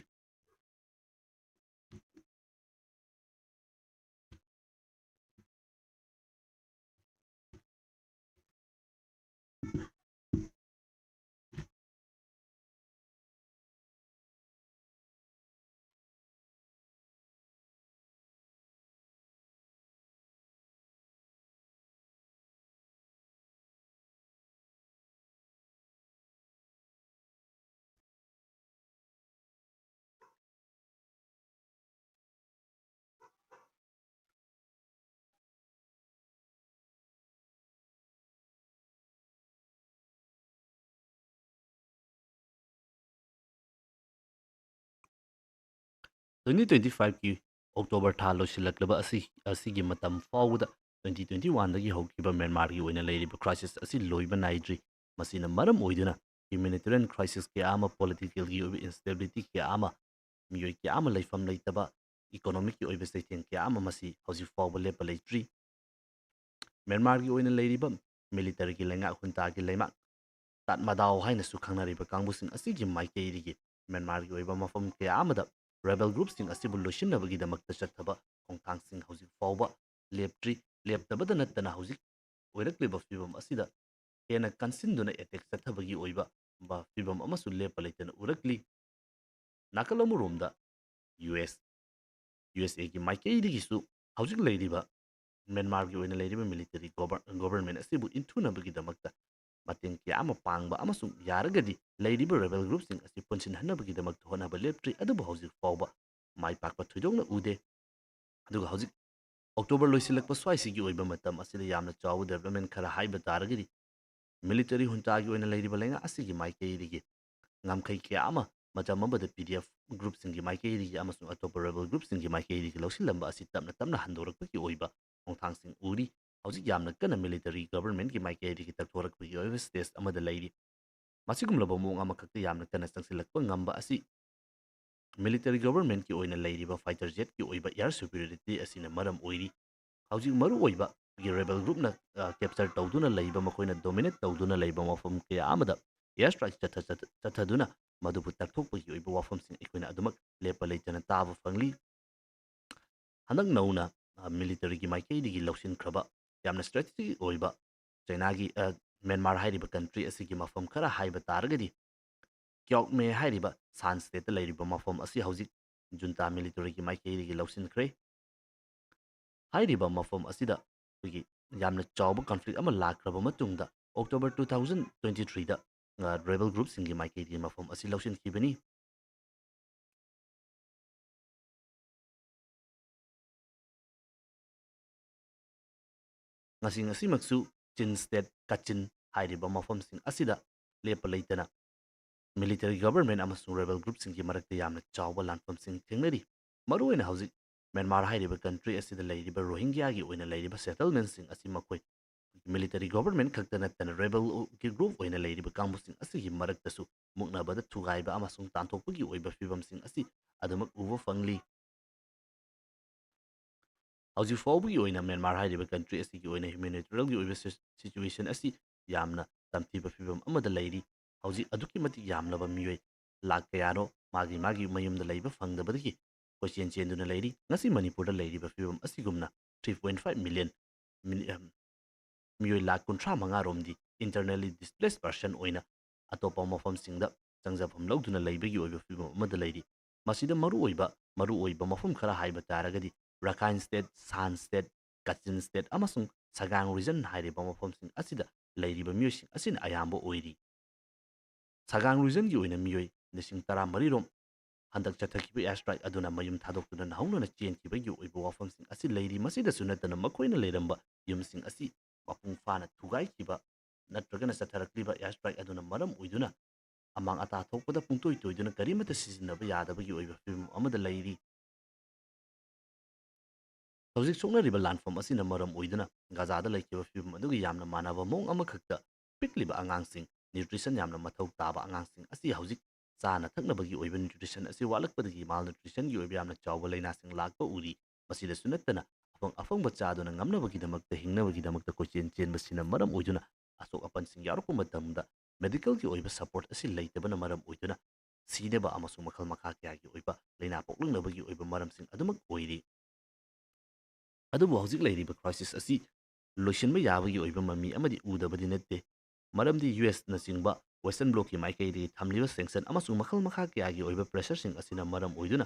Twenty twenty fiveꯀꯤ ꯑꯣꯛꯇꯣꯕꯔ ꯊꯥ ꯂꯣꯏꯁꯤꯜꯂꯛꯂꯕ ꯑꯁꯤ, ꯑꯁꯤꯒꯤ ꯃꯇꯝ ꯐꯥꯎꯕꯗ, twenty twenty-one ꯗꯒꯤ ꯍꯧꯈꯤꯕ ꯃ꯭ꯌꯥꯟꯃꯥꯔꯒꯤ ꯑꯣꯏꯅ ꯂꯩꯔꯤꯕ crisis ꯑꯁꯤ ꯂꯣꯏꯕ ꯅꯥꯏꯗ꯭ꯔꯤ꯫ ꯃꯁꯤꯅ ꯃꯔꯝ ꯑꯣꯏꯗꯨꯅ humanitarian crisis ꯀꯌꯥ ꯑꯃ, political ꯒꯤ ꯑꯣꯏꯕ instability ꯀꯌꯥ ꯑꯃ, ꯃꯤꯑꯣꯏ ꯀꯌꯥ ꯑꯃ ꯂꯩꯐꯝ ꯂꯩꯇꯕ, economic ꯀꯤ ꯑꯣꯏꯕ ꯆꯩꯊꯦꯡ ꯀꯌꯥ ꯑꯃ ꯃꯁꯤ ꯍꯧꯖꯤꯛ ꯐꯥꯎꯕ ꯂꯦꯞꯄ ꯂꯩꯇ꯭ꯔꯤ꯫ ꯃ꯭ꯌꯥꯟꯃꯥꯔꯒꯤ ꯑꯣꯏꯅ ꯂꯩꯔꯤꯕ military ꯒꯤ ꯂꯩꯉꯥꯛ, ꯍꯨꯟꯇꯥꯒꯤ ꯂꯩꯉꯥꯛ, ꯇꯥꯠꯃꯗꯥꯎ ꯍꯥꯏꯅꯁꯨ ꯈꯪꯅꯔꯤꯕ ꯀꯥꯡꯕꯨꯁꯤꯡ ꯑꯁꯤꯒꯤ ꯃꯥꯏꯀꯩꯗꯒꯤ ꯃ꯭ꯌꯥꯟꯃꯥꯔꯒꯤ ꯑꯣꯏꯕ ꯃꯐꯝ ꯀꯌꯥ ꯑꯃꯗ rebel group ꯁꯤꯡ ꯑꯁꯤꯕꯨ ꯂꯣꯏꯁꯤꯟꯅꯕꯒꯤꯗꯃꯛꯇ ꯆꯠꯊꯕ ꯈꯣꯡꯊꯥꯡꯁꯤꯡ ꯍꯧꯖꯤꯛ ꯐꯥꯎꯕ ꯂꯦꯞꯇ꯭ꯔꯤ꯫ ꯂꯦꯞꯇꯕꯗ ꯅꯠꯇꯅ ꯍꯧꯖꯤꯛ ꯑꯣꯏꯔꯛꯂꯤꯕ ꯐꯤꯕꯝ ꯑꯁꯤꯗ ꯍꯦꯟꯅ ꯀꯟꯁꯤꯟꯗꯨꯅ attack ꯆꯠꯊꯕꯒꯤ ꯑꯣꯏꯕ ꯕ-, ꯐꯤꯕꯝ ꯑꯃꯁꯨ ꯂꯦꯞꯄ ꯂꯩꯇꯅ ꯎꯔꯛꯂꯤ꯫ ꯅꯥꯀꯜ ꯑꯃꯔꯣꯝꯗ ꯌꯨ ꯑꯦꯁ, ꯌꯨ ꯑꯦꯁ ꯑꯦꯒꯤ ꯃꯥꯏꯀꯩꯗꯒꯤꯁꯨ ꯍꯧꯖꯤꯛ ꯂꯩꯔꯤꯕ ꯃ꯭ꯌꯥꯟꯃꯥꯔꯒꯤ ꯑꯣꯏꯅ ꯂꯩꯔꯤꯕ military govern-, government ꯑꯁꯤꯕꯨ ꯏꯟꯊꯨꯅꯕꯒꯤꯗꯃꯛꯇ ꯃꯇꯦꯡ ꯀꯌꯥ ꯑꯃ ꯄꯥꯡꯕ ꯑꯃꯁꯨꯡ ꯌꯥꯔꯒꯗꯤ ꯂꯩꯔꯤꯕ rebel group ꯁꯤꯡ ꯑꯁꯤ ꯄꯨꯟꯁꯤꯟꯍꯟꯅꯕꯒꯤꯗꯃꯛꯇ ꯍꯣꯠꯅꯕ ꯂꯦꯞꯇ꯭ꯔꯤ꯫ ꯑꯗꯨꯕꯨ ꯍꯧꯖꯤꯛ ꯐꯥꯎꯕ ꯃꯥꯏ ꯄꯥꯛꯄ ꯊꯣꯏꯗꯣꯛꯅ ꯎꯗꯦ꯫ ꯑꯗꯨꯒ ꯍꯧꯖꯤꯛ ꯑꯣꯛꯇꯣꯕꯔ ꯂꯣꯏꯁꯤꯜꯂꯛꯄ ꯁ꯭ꯋꯥꯏꯁꯤꯒꯤ ꯑꯣꯏꯕ ꯃꯇꯝ ꯑꯁꯤꯗ ꯌꯥꯝꯅ ꯆꯥꯎꯕ development ꯈꯔ ꯍꯥꯏꯕ ꯇꯥꯔꯒꯗꯤ, military ꯍꯨꯟꯇꯥꯒꯤ ꯑꯣꯏꯅ ꯂꯩꯔꯤꯕ ꯂꯩꯉꯥꯛ ꯑꯁꯤꯒꯤ ꯃꯥꯏꯀꯩꯗꯒꯤ ꯉꯝꯈꯩ ꯀꯌꯥ ꯑꯃ ꯃꯇꯝ ꯑꯃꯗ P D F group ꯁꯤꯡꯒꯤ ꯃꯥꯏꯀꯩꯗꯒꯤ ꯑꯃꯁꯨꯡ ꯑꯇꯣꯞꯄ rebel group ꯁꯤꯡꯒꯤ ꯃꯥꯏꯀꯩꯗꯒꯤ ꯂꯧꯁꯤꯜꯂꯝꯕ ꯑꯁꯤ ꯇꯞꯅ ꯇꯞꯅ ꯍꯟꯗꯣꯔꯛꯄꯒꯤ ꯑꯣꯏꯕ ꯈꯣꯡꯊꯥꯡꯁꯤꯡ ꯎꯔꯤ꯫ ꯍꯧꯖꯤꯛ ꯌꯥꯝꯅ ꯀꯟꯅ military government ꯀꯤ ꯃꯥꯏꯀꯩꯗꯒꯤ ꯇꯛꯊꯣꯔꯛꯄꯒꯤ ꯑꯣꯏꯕ stage ꯑꯃꯗ ꯂꯩꯔꯤ꯫ ꯃꯁꯤꯒꯨꯝꯂꯕ ꯃꯑꯣꯡ ꯑꯃꯈꯛꯇ ꯌꯥꯝꯅ ꯀꯟꯅ ꯆꯪꯁꯤꯜꯂꯛꯄ ꯉꯝꯕ ꯑꯁꯤ military government ꯀꯤ ꯑꯣꯏꯅ ꯂꯩꯔꯤꯕ fighter jet ꯀꯤ ꯑꯣꯏꯕ air superiority ꯑꯁꯤꯅ ꯃꯔꯝ ꯑꯣꯏꯔꯤ꯫ ꯍꯧꯖꯤꯛ ꯃꯔꯨꯑꯣꯏꯕ ꯑꯩꯈꯣꯏꯒꯤ rebel group ꯅ, ꯑ, capture ꯇꯧꯗꯨꯅ ꯂꯩꯕ, ꯃꯈꯣꯏꯅ dominate ꯇꯧꯗꯨꯅ ꯂꯩꯕ ꯃꯐꯝ ꯀꯌꯥ ꯑꯃꯗ air strike ꯆꯠꯊ-, ꯆꯠꯊ-, ꯆꯠꯊꯗꯨꯅ ꯃꯗꯨꯕꯨ ꯇꯛꯊꯣꯛꯄꯒꯤ ꯑꯣꯏꯕ ꯋꯥꯐꯝꯁꯤꯡ ꯑꯩꯈꯣꯏꯅ ꯑꯗꯨꯃꯛ ꯂꯦꯞꯄ ꯂꯩꯇꯅ ꯇꯥꯕ ꯐꯪꯂꯤ꯫ ꯍꯟꯗꯛ ꯅꯧꯅ, ꯑ, military ꯒꯤ ꯃꯥꯏꯀꯩꯗꯒꯤ ꯂꯧꯁꯤꯟꯈ꯭ꯔꯕ ꯌꯥꯝꯅ strategic ꯑꯣꯏꯕ ꯆꯩꯅꯥꯒꯤ, ꯑ, ꯃ꯭ꯌꯥꯟꯃꯥꯔ ꯍꯥꯏꯔꯤꯕ country ꯑꯁꯤꯒꯤ ꯃꯐꯝ ꯈꯔ ꯍꯥꯏꯕ ꯇꯥꯔꯒꯗꯤ, ꯀ꯭ꯌꯣꯛꯃꯦ ꯍꯥꯏꯔꯤꯕ ꯁꯥꯟ state ꯇ ꯂꯩꯔꯤꯕ ꯃꯐꯝ ꯑꯁꯤ ꯍꯧꯖꯤꯛ junta military ꯒꯤ ꯃꯥꯏꯀꯩꯗꯒꯤ ꯂꯧꯁꯤꯟꯈ꯭ꯔꯦ꯫ ꯍꯥꯏꯔꯤꯕ ꯃꯐꯝ ꯑꯁꯤꯗ ꯑꯩꯈꯣꯏꯒꯤ ꯌꯥꯝꯅ ꯆꯥꯎꯕ conflict ꯑꯃ ꯂꯥꯛꯈ꯭ꯔꯕ ꯃꯇꯨꯡꯗ, October two thousand twenty three ꯗ, ꯑ, rebel group ꯁꯤꯡꯒꯤ ꯃꯥꯏꯀꯩꯗꯒꯤ ꯃꯐꯝ ꯑꯁꯤ ꯂꯧꯁꯤꯟꯈꯤꯕꯅꯤ꯫ ꯉꯁꯤ ꯉꯁꯤꯃꯛꯁꯨ ꯆꯤꯟ state ꯀꯥꯆꯤꯟ ꯍꯥꯏꯔꯤꯕ ꯃꯐꯝꯁꯤꯡ ꯑꯁꯤꯗ ꯂꯦꯞꯄ ꯂꯩꯇꯅ military government ꯑꯃꯁꯨꯡ rebel group ꯁꯤꯡꯒꯤ ꯃꯔꯛꯇ ꯌꯥꯝꯅ ꯆꯥꯎꯕ ꯂꯥꯟꯐꯝꯁꯤꯡ ꯊꯦꯡꯅꯔꯤ꯫ ꯃꯔꯨꯑꯣꯏꯅ ꯍꯧꯖꯤꯛ ꯃ꯭ꯌꯥꯟꯃꯥꯔ ꯍꯥꯏꯔꯤꯕ ꯀꯟꯇ꯭ꯔꯤ ꯑꯁꯤꯗ ꯂꯩꯔꯤꯕ ꯔꯣꯍꯤꯡꯒ꯭ꯌꯥꯒꯤ ꯑꯣꯏꯅ ꯂꯩꯔꯤꯕ ꯁꯦꯇꯜꯃꯦꯟꯁꯤꯡ ꯑꯁꯤ ꯃꯈꯣꯏ ꯃꯤꯂꯤꯇꯔꯤ ꯒꯣꯚꯔꯟꯃꯦꯟ ꯈꯛꯇ ꯅꯠꯇꯅ ꯔꯦꯕꯦꯜꯒꯤ ꯒ꯭ꯔꯨꯞ ꯑꯣꯏꯅ ꯂꯩꯔꯤꯕ ꯀꯥꯡꯕꯨꯁꯤꯡ ꯑꯁꯤꯒꯤ ꯃꯔꯛꯇꯁꯨ ꯃꯨꯛꯅꯕꯗ ꯊꯨꯒꯥꯏꯕ ꯑꯃꯁꯨꯡ ꯇꯥꯟꯊꯣꯛꯄꯒꯤ ꯑꯣꯏꯕ ꯐꯤꯕꯝꯁꯤꯡ ꯑꯁꯤ ꯑꯗꯨꯃꯛ ꯎꯕ ꯐꯪꯂꯤ꯫ ꯍꯧꯖꯤꯛ ꯐꯥꯎꯕꯒꯤ ꯑꯣꯏꯅ ꯃ꯭ꯌꯥꯟꯃꯥꯔ ꯍꯥꯏꯔꯤꯕ ꯀꯟꯇ꯭ꯔꯤ ꯑꯁꯤꯒꯤ ꯑꯣꯏꯅ ꯍ꯭ꯌꯨꯃꯦꯅꯤꯇꯦꯔꯤꯌꯦꯜꯒꯤ ꯑꯣꯏꯕ ꯁꯤ-, ꯁꯤꯆꯨꯋꯦꯁꯟ ꯑꯁꯤ ꯌꯥꯝꯅ ꯇꯝꯊꯤꯕ ꯐꯤꯕꯝ ꯑꯃꯗ ꯂꯩꯔꯤ꯫ ꯍꯧꯖꯤꯛ ꯑꯗꯨꯛꯀꯤ ꯃꯇꯤꯛ ꯌꯥꯝꯂꯕ ꯃꯤꯑꯣꯏ ꯂꯥꯈ ꯀꯌꯥꯅꯣ ꯃꯥꯒꯤ ꯃꯥꯒꯤ ꯃꯌꯨꯝꯗ ꯂꯩꯕ ꯐꯪꯗꯕꯗꯒꯤ ꯀꯣꯏꯆꯦꯟ ꯆꯦꯟꯗꯨꯅ ꯂꯩꯔꯤ꯫ ꯉꯁꯤ ꯃꯅꯤꯄꯨꯔꯗ ꯂꯩꯔꯤꯕ ꯐꯤꯕꯝ ꯑꯁꯤꯒꯨꯝꯅ three point five million ꯃꯤ-, ꯑꯝ, ꯃꯤꯑꯣꯏ ꯂꯥꯈ ꯀꯨꯟꯊ꯭ꯔꯥ ꯃꯉꯥ ꯔꯣꯝꯗꯤ internally displaced person ꯑꯣꯏꯅ ꯑꯇꯣꯞꯄ ꯃꯐꯝꯁꯤꯡꯗ ꯆꯪꯖꯐꯝ ꯂꯧꯗꯨꯅ ꯂꯩꯕꯒꯤ ꯑꯣꯏꯕ ꯐꯤꯕꯝ ꯑꯃꯗ ꯂꯩꯔꯤ꯫ ꯃꯁꯤꯗ ꯃꯔꯨꯑꯣꯏꯕ, ꯃꯔꯨꯑꯣꯏꯕ ꯃꯐꯝ ꯈꯔ ꯍꯥꯏꯕ ꯇꯥꯔꯒꯗꯤ ꯔꯥꯈꯥꯏꯟ ꯁ꯭ꯇꯦꯠ, ꯁꯥꯟ ꯁ꯭ꯇꯦꯠ, ꯀꯥꯆꯤꯟ ꯁ꯭ꯇꯦꯠ ꯑꯃꯁꯨꯡ ꯁꯒꯥꯡ ꯔꯤꯖꯟ ꯍꯥꯏꯔꯤꯕ ꯃꯐꯝꯁꯤꯡ ꯑꯁꯤꯗ ꯂꯩꯔꯤꯕ ꯃꯤꯑꯣꯏꯁꯤꯡ ꯑꯁꯤꯅ ꯑꯌꯥꯝꯕ ꯑꯣꯏꯔꯤ꯫ ꯁꯒꯥꯡ ꯔꯤꯖꯟꯒꯤ ꯑꯣꯏꯅ ꯃꯤꯑꯣꯏ ꯂꯤꯁꯤꯡ ꯇꯔꯥꯃꯔꯤ ꯔꯣꯝ ꯍꯟꯗꯛ ꯆꯠꯊꯈꯤꯕ air strike ꯑꯗꯨꯅ ꯃꯌꯨꯝ ꯊꯥꯗꯣꯛꯇꯨꯅ ꯅꯧꯍꯧꯅꯅ ꯆꯦꯟꯈꯤꯕꯒꯤ ꯑꯣꯏꯕ ꯋꯥꯐꯝꯁꯤꯡ ꯑꯁꯤ ꯂꯩꯔꯤ꯫ ꯃꯁꯤꯗꯁꯨ ꯅꯠꯇꯅ ꯃꯈꯣꯏꯅ ꯂꯩꯔꯝꯕ ꯌꯨꯝꯁꯤꯡ ꯑꯁꯤ ꯃꯄꯨꯡ ꯐꯥꯅ ꯊꯨꯒꯥꯏꯈꯤꯕ ꯅꯠꯇ꯭ꯔꯒꯅ ꯆꯠꯊꯔꯛꯂꯤꯕ air strike ꯑꯗꯨꯅ ꯃꯔꯝ ꯑꯣꯏꯗꯨꯅ ꯑꯃꯥꯡ ꯑꯇꯥ ꯊꯣꯛꯄꯗ ꯄꯨꯡꯇꯣꯏ ꯇꯣꯏꯗꯨꯅ ꯀꯔꯤꯃꯠꯇ ꯁꯤꯖꯤꯟꯅꯕ ꯌꯥꯗꯕꯒꯤ ꯑꯣꯏꯕ ꯐꯤꯕꯝ ꯑꯃꯗ ꯂꯩꯔꯤ꯫ ꯍꯧꯖꯤꯛ ꯁꯣꯛꯅꯔꯤꯕ ꯂꯥꯟꯐꯝ ꯑꯁꯤꯅ ꯃꯔꯝ ꯑꯣꯏꯗꯨꯅ ꯒꯥꯖꯥꯗ ꯂꯩꯈꯤꯕ ꯐꯤꯕꯝ ꯑꯗꯨꯒ ꯌꯥꯝꯅ ꯃꯥꯟꯅꯕ ꯃꯑꯣꯡ ꯑꯃꯈꯛꯇ ꯄꯤꯛꯂꯤꯕ ꯑꯉꯥꯡꯁꯤꯡ, ꯅ꯭ꯌꯨꯇ꯭ꯔꯤꯁꯟ ꯌꯥꯝꯅ ꯃꯊꯧ ꯇꯥꯕ ꯑꯉꯥꯡꯁꯤꯡ ꯑꯁꯤ ꯍꯧꯖꯤꯛ ꯆꯥꯅ ꯊꯛꯅꯕꯒꯤ ꯑꯣꯏꯕ ꯅ꯭ꯌꯨꯇ꯭ꯔꯤꯁꯟ ꯑꯁꯤ ꯋꯥꯠꯂꯛꯄꯗꯒꯤ ꯃꯥꯜꯅ꯭ꯌꯨꯇ꯭ꯔꯤꯁꯟꯒꯤ ꯑꯣꯏꯕ ꯌꯥꯝꯅ ꯆꯥꯎꯕ ꯂꯥꯏꯅꯥꯁꯤꯡ ꯂꯥꯛꯄ ꯎꯔꯤ꯫ ꯃꯁꯤꯗꯁꯨ ꯅꯠꯇꯅ ꯑꯐꯪ ꯑꯐꯪꯕ ꯆꯥꯗꯨꯅ ꯉꯝꯅꯕꯒꯤꯗꯃꯛꯇ, ꯍꯤꯡꯅꯕꯒꯤꯗꯃꯛꯇ ꯀꯣꯏꯆꯦꯟ ꯆꯦꯟꯕꯁꯤꯅ ꯃꯔꯝ ꯑꯣꯏꯗꯨꯅ ꯑꯁꯣꯛ ꯑꯄꯟꯁꯤꯡ ꯌꯥꯎꯔꯛꯄ ꯃꯇꯝꯗ ꯃꯦꯗꯤꯀꯦꯜꯒꯤ ꯑꯣꯏꯕ ꯁꯄꯣꯔꯠ ꯑꯁꯤ ꯂꯩꯇꯕꯅ ꯃꯔꯝ ꯑꯣꯏꯗꯨꯅ ꯁꯤꯅꯕ ꯑꯃꯁꯨꯡ ꯃꯈꯜ ꯃꯈꯥ ꯀꯌꯥꯒꯤ ꯑꯣꯏꯕ ꯂꯥꯏꯅꯥ ꯄꯣꯛꯂꯛꯅꯕꯒꯤ ꯑꯣꯏꯕ ꯃꯔꯝꯁꯤꯡ ꯑꯗꯨꯃꯛ ꯑꯣꯏꯔꯤ꯫ ꯑꯗꯨꯕꯨ ꯍꯧꯖꯤꯛ ꯂꯩꯔꯤꯕ ꯀ꯭ꯔꯥꯏꯁꯤꯁ ꯑꯁꯤ ꯂꯣꯏꯁꯤꯟꯕ ꯌꯥꯕꯒꯤ ꯑꯣꯏꯕ ꯃꯃꯤ ꯑꯃꯗꯤ ꯎꯗꯕꯗꯤ ꯅꯠꯇꯦ꯫ ꯃꯔꯝꯗꯤ ꯌꯨ ꯑꯦꯁꯅꯆꯤꯡꯕ ꯋꯦꯁꯇꯔꯟ ꯕ꯭ꯂꯣꯛꯀꯤ ꯃꯥꯏꯀꯩꯗꯒꯤ ꯊꯝꯂꯤꯕ ꯁꯦꯡꯁꯟ ꯑꯃꯁꯨꯡ ꯃꯈꯜ ꯃꯈꯥ ꯀꯌꯥꯒꯤ ꯑꯣꯏꯕ ꯄ꯭ꯔꯦꯁꯔꯁꯤꯡ ꯑꯁꯤꯅ ꯃꯔꯝ ꯑꯣꯏꯗꯨꯅ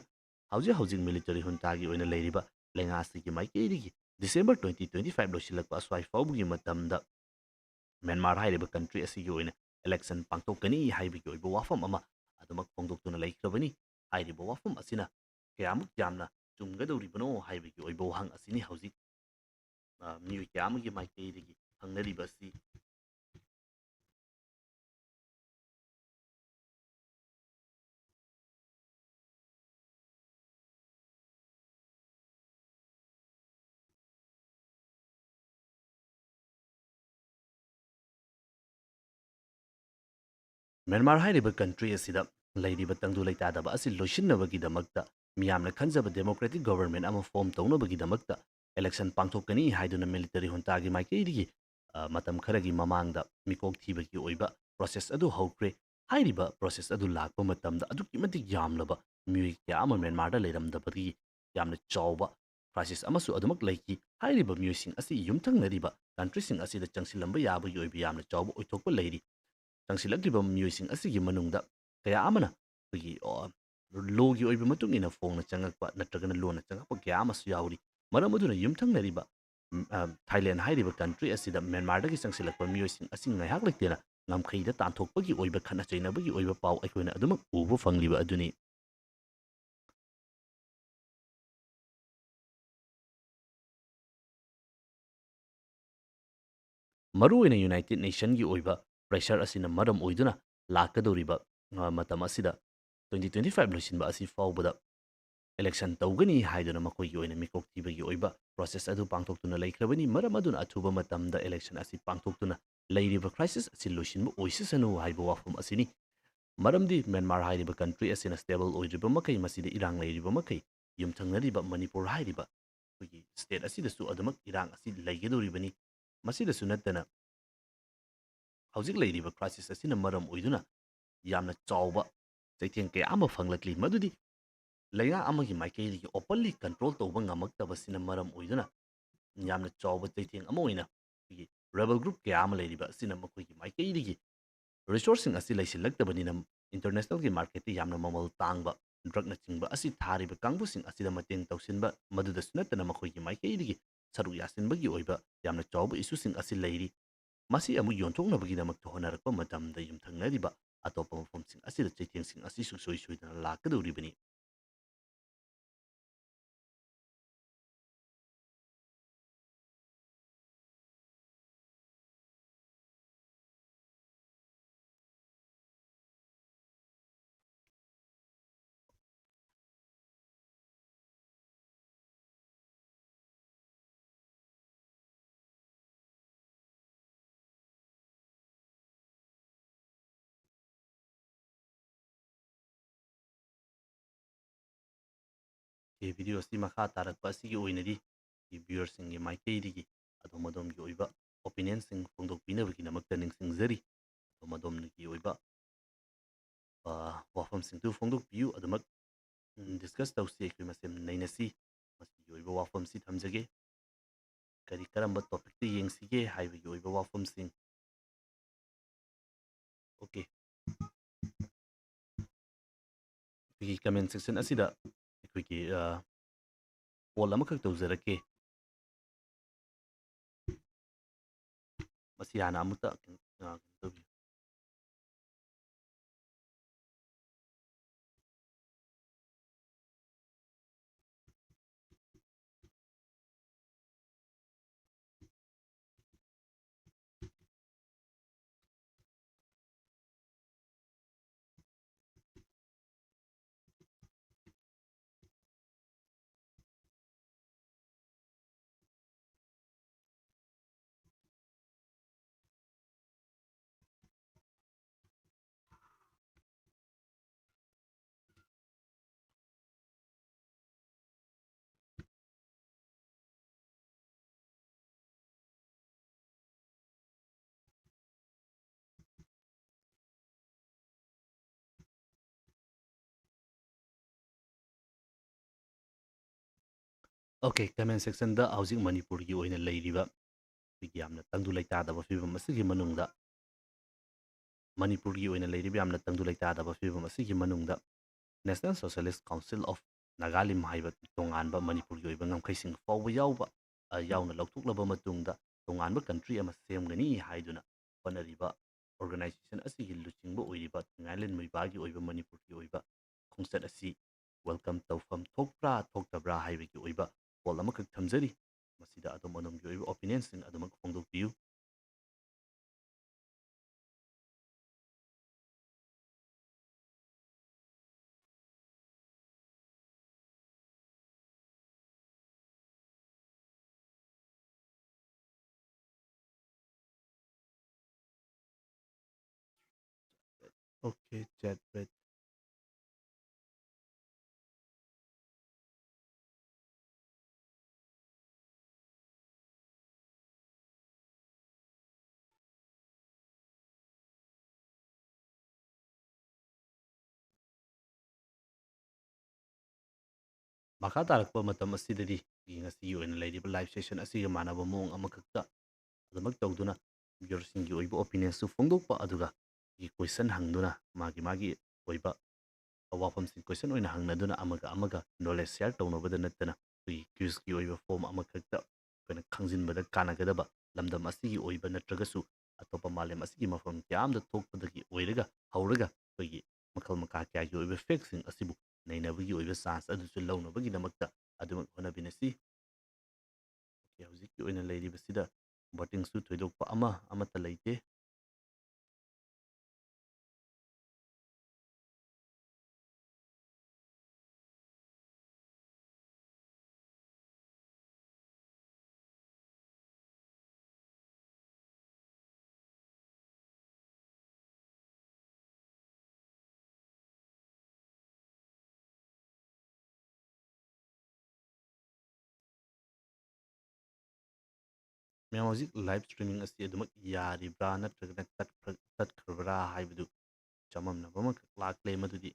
ꯍꯧꯖꯤꯛ ꯍꯧꯖꯤꯛ ꯃꯤꯂꯤꯇꯔꯤ ꯍꯨꯟꯇꯥꯒꯤ ꯑꯣꯏꯅ ꯂꯩꯔꯤꯕ ꯂꯩꯉꯥꯛ ꯑꯁꯤꯒꯤ ꯃꯥꯏꯀꯩꯗꯒꯤ ꯗꯤꯁꯦꯝꯕꯔ twenty twenty-five ꯂꯣꯏꯁꯤꯜꯂꯛꯄ ꯑꯁ꯭ꯋꯥꯏ ꯐꯥꯎꯕꯒꯤ ꯃꯇꯝꯗ ꯃ꯭ꯌꯥꯟꯃꯥꯔ ꯍꯥꯏꯔꯤꯕ ꯀꯟꯇ꯭ꯔꯤ ꯑꯁꯤꯒꯤ ꯑꯣꯏꯅ ꯏꯂꯦꯛꯁꯟ ꯄꯥꯡꯊꯣꯛꯀꯅꯤ ꯍꯥꯏꯕꯒꯤ ꯑꯣꯏꯕ ꯋꯥꯐꯝ ꯑꯃ ꯑꯗꯨꯃꯛ ꯐꯣꯡꯗꯣꯛꯇꯨꯅ ꯂꯩꯈ꯭ꯔꯕꯅꯤ꯫ ꯍꯥꯏꯔꯤꯕ ꯋꯥꯐꯝ ꯑꯁꯤꯅ ꯀꯌꯥꯃꯨꯛ ꯌꯥꯝꯅ ꯆꯨꯝꯒꯗꯧꯔꯤꯕꯅꯣ ꯍꯥꯏꯕꯒꯤ ꯑꯣꯏꯕ ꯋꯥꯍꯪ ꯑꯁꯤꯅꯤ ꯍꯧꯖꯤꯛ, ꯑ, ꯃꯤꯑꯣꯏ ꯀꯌꯥ ꯑꯃꯒꯤ ꯃꯥꯏꯀꯩꯗꯒꯤ ꯍꯪꯅꯔꯤꯕ ꯑꯁꯤ꯫ ꯃ꯭ꯌꯥꯟꯃꯥꯔ ꯍꯥꯏꯔꯤꯕ country ꯑꯁꯤꯗ ꯂꯩꯔꯤꯕ ꯇꯪꯗꯨ ꯂꯩꯇꯥꯗꯕ ꯑꯁꯤ ꯂꯣꯏꯁꯤꯟꯅꯕꯒꯤꯗꯃꯛꯇ, ꯃꯤꯌꯥꯝꯅ ꯈꯟꯖꯕ democratic government ꯑꯃ form ꯇꯧꯅꯕꯒꯤꯗꯃꯛꯇ election ꯄꯥꯡꯊꯣꯛꯀꯅꯤ ꯍꯥꯏꯗꯨꯅ military juntaꯒꯤ ꯃꯥꯏꯀꯩꯗꯒꯤ, ꯑ, ꯃꯇꯝ ꯈꯔꯒꯤ ꯃꯃꯥꯡꯗ ꯃꯤꯀꯣꯛ ꯊꯤꯕꯒꯤ ꯑꯣꯏꯕ process ꯑꯗꯨ ꯍꯧꯈ꯭ꯔꯦ꯫ ꯍꯥꯏꯔꯤꯕ process ꯑꯗꯨ ꯂꯥꯛꯄ ꯃꯇꯝꯗ ꯑꯗꯨꯛꯀꯤ ꯃꯇꯤꯛ ꯌꯥꯝꯂꯕ ꯃꯤꯑꯣꯏ ꯀꯌꯥ ꯑꯃ ꯃ꯭ꯌꯥꯟꯃꯥꯔꯗ ꯂꯩꯔꯝꯗꯕꯗꯒꯤ ꯌꯥꯝꯅ ꯆꯥꯎꯕ crisis ꯑꯃꯁꯨ ꯑꯗꯨꯃꯛ ꯂꯩꯈꯤ꯫ ꯍꯥꯏꯔꯤꯕ ꯃꯤꯑꯣꯏꯁꯤꯡ ꯑꯁꯤ ꯌꯨꯝꯊꯪꯅꯔꯤꯕ countryꯁꯤꯡ ꯑꯁꯤꯗ ꯆꯪꯁꯤꯜꯂꯝꯕ ꯌꯥꯕꯒꯤ ꯑꯣꯏꯕ ꯌꯥꯝꯅ ꯆꯥꯎꯕ ꯑꯣꯏꯊꯣꯛꯄ ꯂꯩꯔꯤ꯫ ꯆꯪꯁꯤꯜꯂꯛꯂꯤꯕ ꯃꯤꯑꯣꯏꯁꯤꯡ ꯑꯁꯤꯒꯤ ꯃꯅꯨꯡꯗ ꯀꯌꯥ ꯑꯃꯅ ꯑꯩꯈꯣꯏꯒꯤ, ꯑ, lawꯒꯤ ꯑꯣꯏꯕ ꯃꯇꯨꯡ ꯏꯟꯅ ꯐꯣꯡꯅ ꯆꯪꯉꯛꯄ ꯅꯠꯇ꯭ꯔꯒꯅ ꯂꯣꯟꯅ ꯆꯪꯉꯛꯄ ꯀꯌꯥ ꯑꯃꯁꯨ ꯌꯥꯎꯔꯤ꯫ ꯃꯔꯝ ꯑꯗꯨꯅ ꯌꯨꯝꯊꯪꯅꯔꯤꯕ, ꯎꯝ, ꯑ, ꯊꯥꯏꯂꯦꯟ ꯍꯥꯏꯔꯤꯕ country ꯑꯁꯤꯗ ꯃ꯭ꯌꯥꯟꯃꯥꯔꯗꯒꯤ ꯆꯪꯁꯤꯜꯂꯛꯄ ꯃꯤꯑꯣꯏꯁꯤꯡ ꯑꯁꯤ ꯉꯥꯏꯍꯥꯛ ꯂꯩꯇꯅ ꯉꯝꯈꯩꯗ ꯇꯥꯟꯊꯣꯛꯄꯒꯤ ꯑꯣꯏꯕ ꯈꯠꯅ ꯆꯩꯅꯕꯒꯤ ꯑꯣꯏꯕ ꯄꯥꯎ ꯑꯩꯈꯣꯏꯅ ꯑꯗꯨꯃꯛ ꯎꯕ ꯐꯪꯂꯤꯕ ꯑꯗꯨꯅꯤ꯫ ꯃꯔꯨꯑꯣꯏꯅ United Nationꯒꯤ ꯑꯣꯏꯕ pressure ꯑꯁꯤꯅ ꯃꯔꯝ ꯑꯣꯏꯗꯨꯅ ꯂꯥꯛꯀꯗꯧꯔꯤꯕ, ꯑ, ꯃꯇꯝ ꯑꯁꯤꯗ twenty twenty five ꯂꯣꯏꯁꯤꯟꯕ ꯑꯁꯤ ꯐꯥꯎꯕꯗ election ꯇꯧꯒꯅꯤ ꯍꯥꯏꯗꯨꯅ ꯃꯈꯣꯏꯒꯤ ꯑꯣꯏꯅ ꯃꯤꯀꯣꯛ ꯊꯤꯕꯒꯤ ꯑꯣꯏꯕ process ꯑꯗꯨ ꯄꯥꯡꯊꯣꯛꯇꯨꯅ ꯂꯩꯈ꯭ꯔꯕꯅꯤ꯫ ꯃꯔꯝ ꯑꯗꯨꯅ ꯑꯊꯨꯕ ꯃꯇꯝꯗ election ꯑꯁꯤ ꯄꯥꯡꯊꯣꯛꯇꯨꯅ ꯂꯩꯔꯤꯕ crisis ꯑꯁꯤ ꯂꯣꯏꯁꯤꯟꯕ ꯑꯣꯏꯁꯤꯁꯅꯨ ꯍꯥꯏꯕ ꯋꯥꯐꯝ ꯑꯁꯤꯅꯤ꯫ ꯃꯔꯝꯗꯤ ꯃ꯭ꯌꯥꯟꯃꯥꯔ ꯍꯥꯏꯔꯤꯕ country ꯑꯁꯤꯅ stable ꯑꯣꯏꯗ꯭ꯔꯤꯕ ꯃꯈꯩ, ꯃꯁꯤꯗ ꯏꯔꯥꯡ ꯂꯩꯔꯤꯕ ꯃꯈꯩ, ꯌꯨꯝꯊꯪꯅꯔꯤꯕ ꯃꯅꯤꯄꯨꯔ ꯍꯥꯏꯔꯤꯕ ꯑꯩꯈꯣꯏꯒꯤ state ꯑꯁꯤꯗꯁꯨ ꯑꯗꯨꯃꯛ ꯏꯔꯥꯡ ꯑꯁꯤ ꯂꯩꯒꯗꯧꯔꯤꯕꯅꯤ꯫ ꯃꯁꯤꯗꯁꯨ ꯅꯠꯇꯅ ꯍꯧꯖꯤꯛ ꯂꯩꯔꯤꯕ crisis ꯑꯁꯤꯅ ꯃꯔꯝ ꯑꯣꯏꯗꯨꯅ ꯌꯥꯝꯅ ꯆꯥꯎꯕ ꯆꯩꯊꯦꯡ ꯀꯌꯥ ꯑꯃ ꯐꯪꯂꯛꯂꯤ꯫ ꯃꯗꯨꯗꯤ ꯂꯩꯉꯥꯛ ꯑꯃꯒꯤ ꯃꯥꯏꯀꯩꯗꯒꯤ openly control ꯇꯧꯕ ꯉꯝꯃꯛꯇꯕꯁꯤꯅ ꯃꯔꯝ ꯑꯣꯏꯗꯨꯅ ꯌꯥꯝꯅ ꯆꯥꯎꯕ ꯆꯩꯊꯦꯡ ꯑꯃ ꯑꯣꯏꯅ ꯑꯩꯈꯣꯏꯒꯤ rebel group ꯀꯌꯥ ꯑꯃ ꯂꯩꯔꯤꯕ ꯑꯁꯤꯅ ꯃꯈꯣꯏꯒꯤ ꯃꯥꯏꯀꯩꯗꯒꯤ resourceꯁꯤꯡ ꯑꯁꯤ ꯂꯩꯁꯤꯜꯂꯛꯇꯕꯅꯤꯅ internationalꯒꯤ marketꯇ ꯌꯥꯝꯅ ꯃꯃꯜ ꯇꯥꯡꯕ drugꯅꯆꯤꯡꯕ ꯑꯁꯤ ꯊꯥꯔꯤꯕ ꯀꯥꯡꯕꯨꯁꯤꯡ ꯑꯁꯤꯗ ꯃꯇꯦꯡ ꯇꯧꯁꯤꯟꯕ, ꯃꯗꯨꯗꯁꯨ ꯅꯠꯇꯅ ꯃꯈꯣꯏꯒꯤ ꯃꯥꯏꯀꯩꯗꯒꯤ ꯁꯔꯨꯛ ꯌꯥꯁꯤꯟꯕꯒꯤ ꯑꯣꯏꯕ ꯌꯥꯝꯅ ꯆꯥꯎꯕ issueꯁꯤꯡ ꯑꯁꯤ ꯂꯩꯔꯤ꯫ ꯃꯁꯤ ꯑꯃꯨꯛ ꯌꯣꯟꯊꯣꯛꯅꯕꯒꯤꯗꯃꯛꯇ ꯍꯣꯠꯅꯔꯛꯄ ꯃꯇꯝꯗ ꯌꯨꯝꯊꯪꯅꯔꯤꯕ ꯑꯇꯣꯞꯄ ꯃꯐꯝꯁꯤꯡ ꯑꯁꯤꯗ ꯆꯩꯊꯦꯡꯁꯤꯡ ꯑꯁꯤ ꯁꯨꯡꯁꯣꯏ ꯁꯣꯏꯗꯅ ꯂꯥꯛꯀꯗꯧꯔꯤꯕꯅꯤ꯫ ꯑꯣꯀꯦ, ꯚꯤꯗꯤꯑꯣ ꯑꯁꯤ ꯃꯈꯥ ꯇꯥꯔꯛꯄ ꯑꯁꯤꯒꯤ ꯑꯣꯏꯅꯗꯤ ꯚ꯭ꯌꯨꯋꯔꯁꯤꯡꯒꯤ ꯃꯥꯏꯀꯩꯗꯒꯤ ꯑꯗꯣꯝ ꯑꯗꯣꯝꯒꯤ ꯑꯣꯏꯕ ꯑꯣꯄꯤꯅꯤꯌꯟꯁꯤꯡ ꯐꯣꯡꯗꯣꯛꯄꯤꯅꯕꯒꯤꯗꯃꯛꯇ ꯅꯤꯡꯁꯤꯡꯖꯔꯤ꯫ ꯑꯗꯣꯝ ꯑꯗꯣꯝꯒꯤ ꯑꯣꯏꯕ ꯑ, ꯋꯥꯐꯝꯁꯤꯡꯗꯨ ꯐꯣꯡꯗꯣꯛꯄꯤꯌꯨ꯫ ꯑꯗꯨꯃꯛ, ꯎꯝ, ꯗꯤꯁꯀꯁ ꯇꯧꯁꯤ, ꯑꯩꯈꯣꯏ ꯃꯁꯦꯟ ꯅꯩꯅꯁꯤ꯫ ꯃꯁꯤꯒꯤ ꯑꯣꯏꯕ ꯋꯥꯐꯝꯁꯤ ꯊꯝꯖꯒꯦ꯫ ꯀꯔꯤ, ꯀꯔꯝꯕ ꯇꯣꯄꯤꯛꯇ ꯌꯦꯡꯁꯤꯒꯦ ꯍꯥꯏꯕꯒꯤ ꯑꯣꯏꯕ ꯋꯥꯐꯝꯁꯤꯡ꯫ ꯑꯣꯀꯦ꯫ ꯑꯩꯈꯣꯏꯒꯤ ꯀꯃꯦꯟ ꯁꯦꯛꯁꯟ ꯑꯁꯤꯗ ꯑꯩꯈꯣꯏꯒꯤ, ꯑ, ꯄꯣꯜ ꯑꯃꯈꯛ ꯇꯧꯖꯔꯛꯀꯦ꯫ ꯃꯁꯤ ꯍꯥꯟꯅ ꯑꯃꯨꯛꯇ, ꯑ, ꯀꯩꯅꯣ ꯇꯧꯕꯤꯌꯨ꯫ ꯑꯣꯀꯦ, ꯀꯃꯦꯟ ꯁꯦꯛꯁꯟꯗ ꯍꯧꯖꯤꯛ ꯃꯅꯤꯄꯨꯔꯒꯤ ꯑꯣꯏꯅ ꯂꯩꯔꯤꯕ ꯑꯩꯈꯣꯏꯒꯤ ꯌꯥꯝꯅ ꯇꯪꯗꯨ ꯂꯩꯇꯥꯗꯕ ꯐꯤꯕꯝ ꯑꯁꯤꯒꯤ ꯃꯅꯨꯡꯗ, ꯃꯅꯤꯄꯨꯔꯒꯤ ꯑꯣꯏꯅ ꯂꯩꯔꯤꯕ ꯌꯥꯝꯅ ꯇꯪꯗꯨ ꯂꯩꯇꯥꯗꯕ ꯐꯤꯕꯝ ꯑꯁꯤꯒꯤ ꯃꯅꯨꯡꯗ National Socialist Council of Nagalim ꯍꯥꯏꯕ ꯇꯣꯉꯥꯟꯕ ꯃꯅꯤꯄꯨꯔꯒꯤ ꯑꯣꯏꯕ ꯉꯝꯈꯩꯁꯤꯡ ꯐꯥꯎꯕ ꯌꯥꯎꯕ, ꯑ, ꯌꯥꯎꯅ ꯂꯧꯊꯣꯛꯂꯕ ꯃꯇꯨꯡꯗ ꯇꯣꯉꯥꯟꯕ ꯀꯟꯇ꯭ꯔꯤ ꯑꯃ ꯁꯦꯝꯒꯅꯤ ꯍꯥꯏꯗꯨꯅ ꯍꯣꯠꯅꯔꯤꯕ ꯑꯣꯔꯒꯅꯥꯏꯖꯦꯁꯟ ꯑꯁꯤꯒꯤ ꯂꯨꯆꯤꯡꯕ ꯑꯣꯏꯔꯤꯕ ꯊꯤꯡꯉꯥꯏꯂꯦꯟ ꯃꯣꯏꯕꯥꯒꯤ ꯑꯣꯏꯕ ꯃꯅꯤꯄꯨꯔꯒꯤ ꯑꯣꯏꯕ ꯈꯣꯡꯆꯠ ꯑꯁꯤ ꯋꯦꯜꯀꯝ ꯇꯧꯐꯝ ꯊꯣꯛꯄ꯭ꯔꯥ ꯊꯣꯛꯇꯕ꯭ꯔꯥ ꯍꯥꯏꯕꯒꯤ ꯑꯣꯏꯕ ꯄꯣꯜ ꯑꯃꯈꯛ ꯊꯝꯖꯔꯤ꯫ ꯃꯁꯤꯗ ꯑꯗꯣꯝ ꯑꯗꯣꯝꯒꯤ ꯑꯣꯏꯕ ꯑꯣꯄꯤꯅꯤꯌꯟꯁꯤꯡ ꯑꯗꯨꯃꯛ ꯐꯣꯡꯗꯣꯛꯄꯤꯌꯨ꯫ Okay, chat red. ꯃꯈꯥ ꯇꯥꯔꯛꯄ ꯃꯇꯝ ꯑꯁꯤꯗꯗꯤ ꯑꯩꯈꯣꯏꯒꯤ ꯉꯁꯤꯒꯤ ꯑꯣꯏꯅ ꯂꯩꯔꯤꯕ live session ꯑꯁꯤꯒ ꯃꯥꯟꯅꯕ ꯃꯑꯣꯡ ꯑꯃꯈꯛꯇ ꯑꯗꯨꯃꯛ ꯇꯧꯗꯨꯅ viewerꯁꯤꯡꯒꯤ ꯑꯣꯏꯕ opinionꯁꯨ ꯐꯣꯡꯗꯣꯛꯄ, ꯑꯗꯨꯒ ꯑꯩꯈꯣꯏꯒꯤ question ꯍꯪꯗꯨꯅ ꯃꯥꯒꯤ ꯃꯥꯒꯤ ꯑꯣꯏꯕ ꯋꯥꯐꯝꯁꯤꯡ question ꯑꯣꯏꯅ ꯍꯪꯅꯗꯨꯅ ꯑꯃꯒ ꯑꯃꯒ knowledge share ꯇꯧꯅꯕꯗ ꯅꯠꯇꯅ ꯑꯩꯈꯣꯏꯒꯤ quizꯀꯤ ꯑꯣꯏꯕ form ꯑꯃꯈꯛꯇ ꯑꯩꯈꯣꯏꯅ ꯈꯪꯖꯤꯟꯕꯗ ꯀꯥꯟꯅꯒꯗꯕ ꯂꯝꯗꯝ ꯑꯁꯤꯒꯤ ꯑꯣꯏꯕ ꯅꯠꯇ꯭ꯔꯒꯁꯨ ꯑꯇꯣꯞꯄ ꯃꯥꯂꯦꯝ ꯑꯁꯤꯒꯤ ꯃꯐꯝ ꯀꯌꯥ ꯑꯃꯗ ꯊꯣꯛꯄꯗꯒꯤ ꯑꯣꯏꯔꯒ ꯍꯧꯔꯒ ꯑꯩꯈꯣꯏꯒꯤ ꯃꯈꯜ ꯃꯈꯥ ꯀꯌꯥꯒꯤ ꯑꯣꯏꯕ factꯁꯤꯡ ꯑꯁꯤꯕꯨ ꯅꯩꯅꯕꯒꯤ ꯑꯣꯏꯕ chance ꯑꯗꯨꯁꯨ ꯂꯧꯅꯕꯒꯤꯗꯃꯛꯇ ꯑꯗꯨꯃꯛ ꯍꯣꯠꯅꯃꯤꯟꯅꯁꯤ꯫ Okay, ꯍꯧꯖꯤꯛꯀꯤ ꯑꯣꯏꯅ ꯂꯩꯔꯤꯕꯁꯤꯗ votingꯁꯨ ꯊꯣꯏꯗꯣꯛꯄ ꯑꯃ ꯑꯃꯠꯇ ꯂꯩꯇꯦ꯫ ꯃꯌꯥꯝ, ꯍꯧꯖꯤꯛ live streaming ꯑꯁꯤ ꯑꯗꯨꯃꯛ ꯌꯥꯔꯤꯕ꯭ꯔꯥ ꯅꯠꯇ꯭ꯔꯒꯅ ꯇꯠꯈ꯭ꯔ-, ꯇꯠꯈ꯭ꯔꯕ꯭ꯔꯥ ꯍꯥꯏꯕꯗꯨ ꯆꯃꯝꯅꯕ ꯑꯃꯈꯛ ꯂꯥꯛꯂꯦ꯫ ꯃꯗꯨꯗꯤ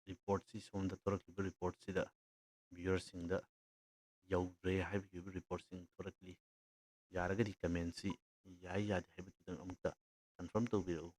reportꯁꯤ, ꯁꯣꯝꯗ ꯊꯣꯔꯛꯂꯤꯕ reportꯁꯤꯗ viewerꯁꯤꯡꯗ ꯌꯧꯗ꯭ꯔꯦ ꯍꯥꯏꯕꯒꯤ ꯑꯣꯏꯕ reportꯁꯤꯡ ꯊꯣꯔꯛꯂꯤ꯫ ꯌꯥꯔꯒꯗꯤ commentꯁꯤ ꯌꯥꯏ ꯌꯥꯗꯦ ꯍꯥꯏꯕꯗꯨꯗꯪ ꯑꯃꯨꯛꯇ confirm ꯇꯧꯕꯤꯔꯛꯎ꯫